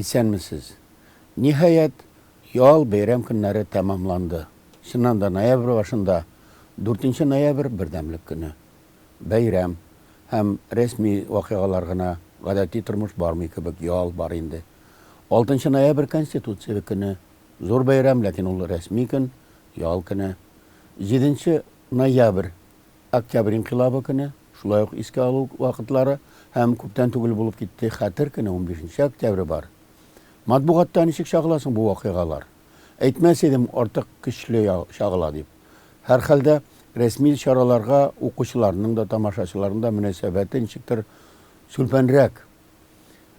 Исәнмесез! Ниһаять, ял, бәйрәм көннәре тәмамланды. Чыннан да, ноябрь башында, дүртенче ноябрь, Бердәмлек көне. Бәйрәм һәм рәсми вакыйгалар гына, гадәти тормыш бармый кебек, ял бар инде. Алтынчы ноябрь, Конституция көне. Зур бәйрәм, ләкин ул рәсми көн, ял көне. Җиденче ноябрь, Октябрь инкыйлабы көне, шулай ук искә алу вакытлары һәм күптән түгел булып китте Хәтер көне, унбишенче октябрь бар. Матбугатта ничек чагыла соң бу вакыйгалар? Әйтмәс идем, артык көчле чагыла дип. Һәрхәлдә, рәсми чараларга укучыларның да, тамашачыларның да мөнәсәбәте ничектер сүлпәнрәк.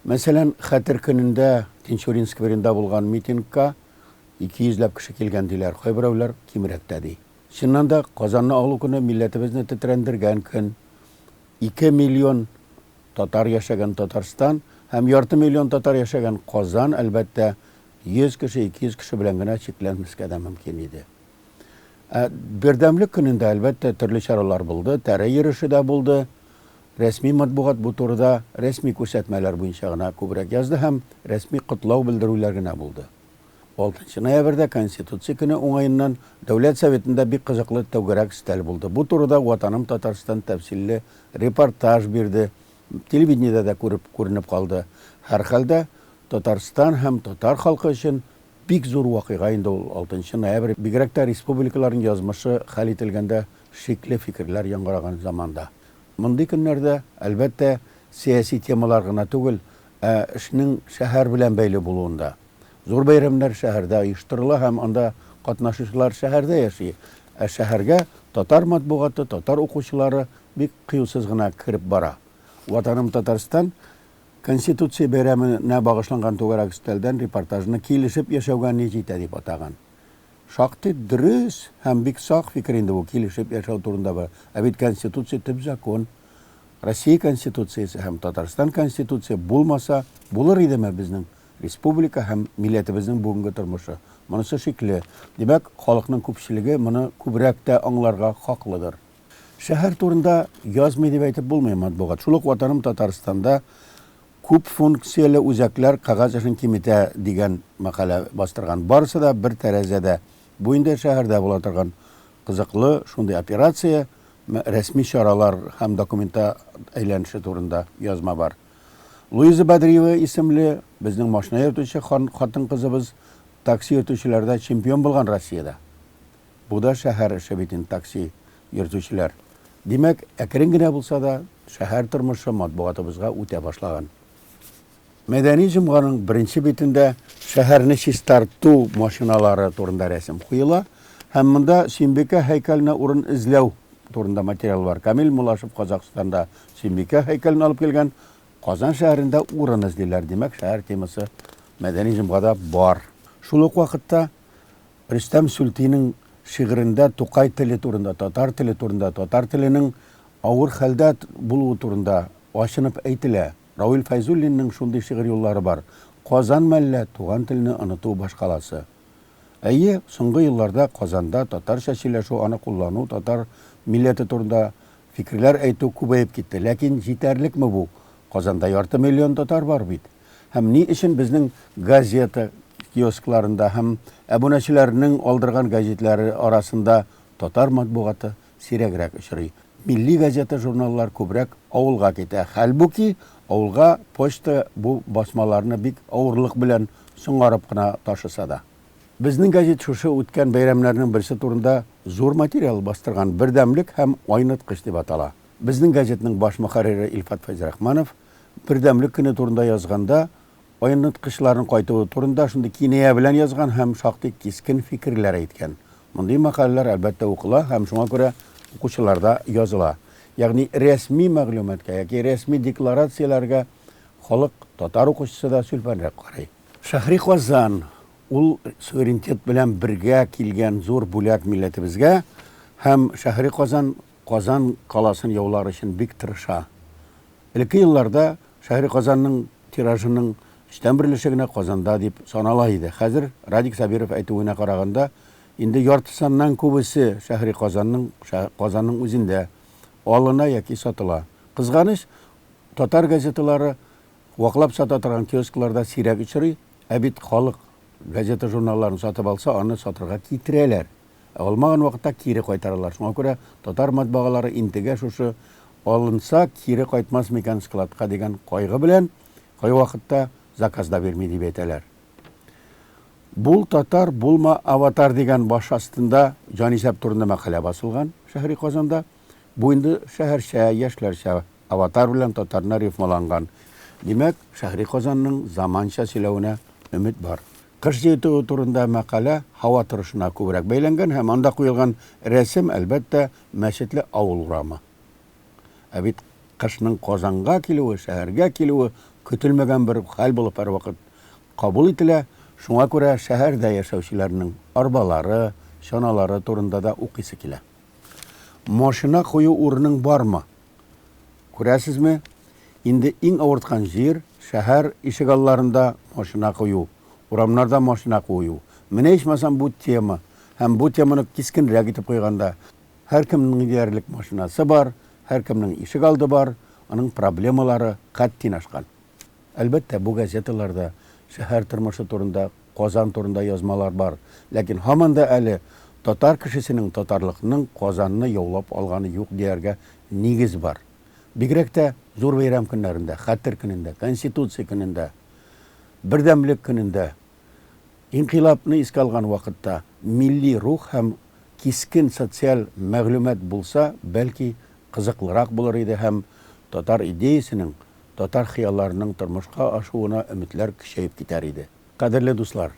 Мәсәлән, Хәтер көнендә Тинчурин скверында булган митингка 200 ләп кеше килгән диләр, кайберәүләр кимрәк тә ди. Чыннан да, Казанны алу көне милләтебезне тетрәндергән көн. 2 миллион татар яшәгән Татарстан һәм ярты миллион татар яшәгән Казан, әлбәттә, 100 кеше, 200 кеше белән генә чикләнмәскә дә мөмкин иде. Ә Бердәмлек көнендә, әлбәттә, төрле чаралар булды, тәре йөреше дә булды. Рәсми матбугат бу турыда рәсми күрсәтмәләр буенча гына күбрәк язды һәм рәсми котлау белдерүләр генә булды. Алтынчы ноябрьдә Конституция көне уңаеннан Дәүләт Советында бик кызыклы түгәрәк өстәл булды. Бу турыда Ватаным Татарстан тәфсилле репортаж бирде, телевидениедә дә күреп күренеп калды. Һәрхәлдә, Татарстан һәм татар халкы өчен бик зур вакыйга инде ул алтынчы ноябрь, бигрәк тә республикаларның язмышы хәл ителгәндә шикле фикерләр яңгыраган заманда. Мондый көннәрдә, әлбәттә, сәяси темалар гына түгел, ә эшнең шәһәр белән бәйле булуында. Зур бәйрәмнәр шәһәрдә оештырыла һәм анда катнашучылар шәһәрдә яши. Ә шәһәргә татар матбугаты, татар укучылары бик кыюсыз гына кереп бара. Ватаным Татарстан Конституция бәйрәменә багышланган түгәрәк өстәлдән репортажны Килешеп яшәүгә ни җитә дип атаган. Шактый дөрес һәм бик сак фикер инде бу, килешеп яшәү турында бара. Ә бит Конституция төп закон. Россия Конституциясе һәм Татарстан Конституция булмаса, булыр идеме безнең республика һәм милләтебезнең бүгенге тормышы? Монысы шикле. Димәк, халыкның күпчелеге моны күбрәк тә аңларга хаклыдыр. Шәһәр турында язмый дип әйтеп булмый матбугат. Шул ук Ватаным Татарстанда күп функцияле үзәкләр кәгазь эшен киметә дигән мәкалә бастырган. Барысы да бер тәрәзәдә. Бу инде шәһәрдә була торган кызыклы шундый операция, рәсми чаралар һәм документа әйләнеше турында язма бар. Луиза Бәдриева исемле безнең машина йөртүче хатын-кызыбыз такси йөртүчеләрдә чемпион булган Россиядә. Бу да шәһәр эше бит инде такси йөртүчеләр. Димәк, әкрен генә булса да, шәһәр тормышы матбугатыбызга үтә башлаган. Мәдәни җомганың беренче битендә шәһәрне чистарту машиналары турында рәсем куела һәм монда Сөембикә һәйкәленә урын эзләү турында материал бар. Камил Мулашев Казахстанда Сөембикә һәйкәлен алып килгән, Казан шәһәрендә урын эзлиләр. Димәк, шәһәр темасы Мәдәни җомгада бар. Шул ук вакытта Рөстәм Сүлтинең шигырендә Тукай теле турында, татар теле турында, татар теленең авыр хәлдә булуы турында ачынып әйтелә. Равил Фәйзуллинның шундый шигырь юллары бар, Казан мәллә, туган телне оныту башкаласы. Әйе, соңгы елларда Казанда татарча сөйләшү, аны куллану, татар милләте турында фикерләр әйтү күбәеп китте. Ләкин җитәрлекме бу? Казанда ярты миллион татар бар бит. Һәм ни өчен безнең газета киоскларында һәм әбүнәчеләрнең алдырган гәҗитләре арасында татар матбугаты сирәгрәк очрый. Милли газета-журналлар күбрәк авылга китә. Хәлбуки, авылга почта бу басмаларны бик авырлык белән соңарып кына ташыса да. Безнең гәзит шушы үткән бәйрәмнәрнең берсе турында зур материал бастырган, Бердәмлек һәм айныткыч дип атала. Безнең газетның баш мөхәррире Илфат Фәйзрахманов Бердәмлек көне турында язганда, айныткычларның кайтуы турында шундый киная белән язган һәм шактый кискен фикерләр әйткән. Мондый мәкаләләр, әлбәттә, укыла һәм шуңа күрә укучыларда языла. Ягъни рәсми мәгълүматка яки рәсми декларацияләргә халык, татар укучысы да сүлпәнрәк карый. Шәһри Казан, ул суверенитет белән бергә килгән зур бүләк милләтебезгә һәм Шәһри Казан Казан каласын яулар өчен бик тырыша. Элекке елларда Шәһри Казанның тиражының өчтән бер өлеше генә Казанда дип санала иде. Хәзер, Радик Сабиров әйтүенә караганда, инде яртысыннан күбесе Шәһри Казанның Казанның үзендә алына яки сатыла. Кызганыч, татар газеталары Ваклап сата торган киоскларда сирәк очрый, ә бит халык газета-журналларны сатып алса, аны сатырга китерәләр. Ә алмаган вакытта кире кайтаралар. Шуңа күрә татар матбагалары интегә шушы алынса, кире кайтмас микән складка дигән кайгы белән, кайвакытта заказ да бирми дип әйтәләр. Бул татар, булма аватар дигән баш астында җанисәп турында мәкалә басылган Шәһри Казанда. Бу инде шәһәрчә, яшьләрчә аватар белән татарны рифмаланган. Димәк, Шәһри Казанның заманча сөйләвенә өмет бар. Кыш җитүе турында мәкалә һава торышына күбрәк бәйләнгән һәм анда куелган рәсем, әлбәттә, мәчетле авыл урамы. Ә бит кышның Казанга килүе, шәһәргә килүе көтелмәгән бер хәл булып һәрвакыт кабул ителә, шуңа күрә шәһәрдә яшәүчеләрнең арбалары, чаналары турында да укыйсы килә. Машина кую урының бармы? Күрәсезме, инде иң авырткан җир, шәһәр ишегалларында машина кую, урамнарда машина кую. Менә ичмасам бу тема һәм бу теманы кискенрәк итеп куйганда, һәркемнең диярлек машинасы бар, һәркемнең ишегалды бар, аның проблемалары хәттин ашкан. Әлбәттә, бу газеталарда шәһәр тормышы турында, Казан турында язмалар бар, ләкин һаман да әле татар кешесенең татарлыкның Казанны яулап алганы юк дияргә нигез бар. Бигрәк тә зур бәйрәм көннәрендә, Хәтер көнендә, Конституция көнендә, Бердәмлек көнендә, инкыйлабны искә алган вакытта милли рух һәм кискен социаль мәгълүмат булса, бәлки, кызыклырак булыр иде һәм татар идеясенең, татар хыялларының тормышка ашуына өметләр көчәеп китәр иде. Кадерле дуслар!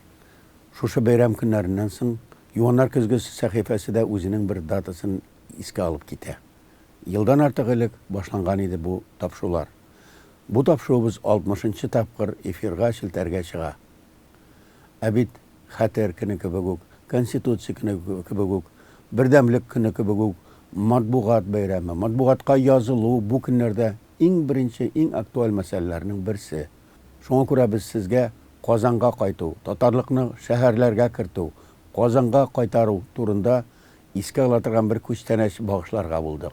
Шушы бәйрәм көннәреннән соң Юаннар көзгесе сәхифәсе дә үзенең бер датасын искә алып китә. Елдан артык элек башланган иде бу тапшулар. Бу тапшуыбыз алтмышынчы тапкыр эфирга, челтәргә чыга. Ә бит Хәтер көне кебек үк, Конституция көне кебек үк, Бердәмлек көне кебек үк матбугат бәйрәме, матбугатка язылу бу көннәрдә иң беренче, иң актуаль мәсьәләләрнең берсе. Шуңа күрә без сезгә Казанга кайту, татарлыкны шәһәрләргә кертү, Казанга кайтару турында искә ала торган бер күчтәнәч багышларга булдык.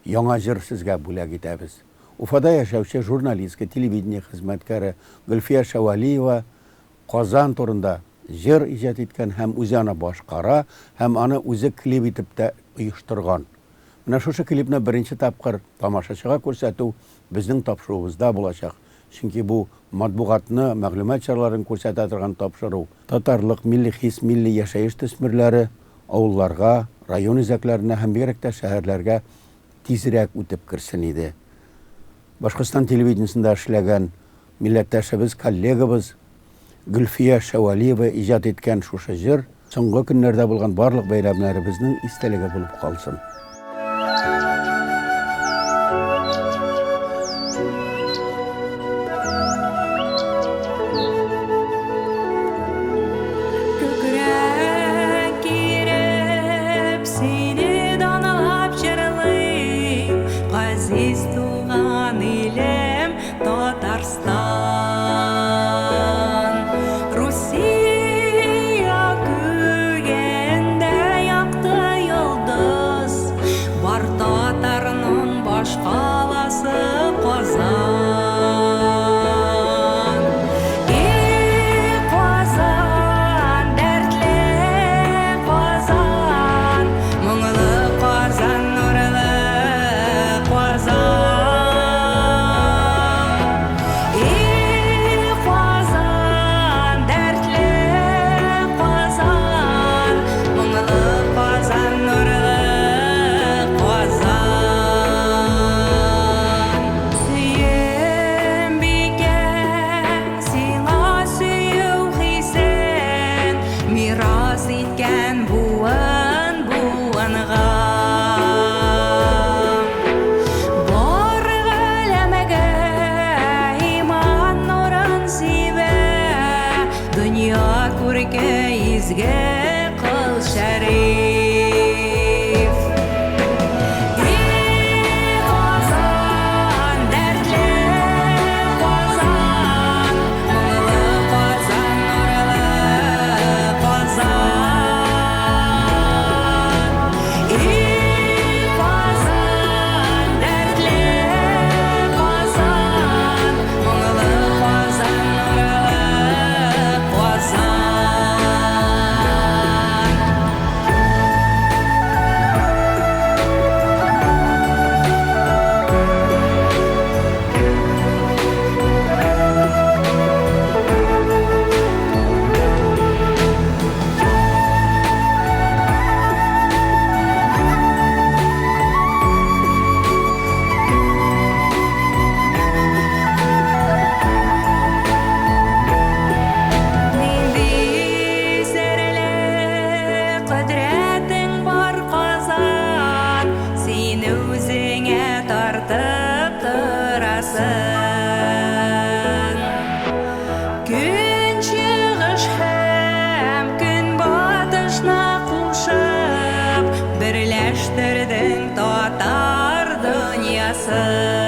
Яңа җыр сезгә бүләк итәбез. Уфада яшәүче журналистка, телевидение хезмәткәре Гөлфия Шәвәлиева Казан турында җыр иҗат иткән һәм үзе аны башкара һәм аны үзе клип итеп тә оештырган. Менә шушы клипны беренче тапкыр тамашачыга күрсәтү безнең тапшыруыбызда булачак, чөнки бу матбугатны, мәгълүмат чараларын күрсәтә торган тапшыру. Татарлык, милли хис, милли яшәеш төсмерләре авылларга, район үзәкләренә һәм бигрәк тә шәһәрләргә тизрәк үтеп керсен иде. Башкортстан телевидениесендә эшләгән милләттәшебез, коллегабыз Гөлфия Шәвәлиева иҗат иткән шушы җыр соңгы көннәрдә булган барлык бәйрәмнәребезнең истәлеге булып калсын. Күкрәк киереп, сине данлап җырлыйм, Газиз туган илем, Татарстан. Русия күгендә якты йолдыз, дөньясы.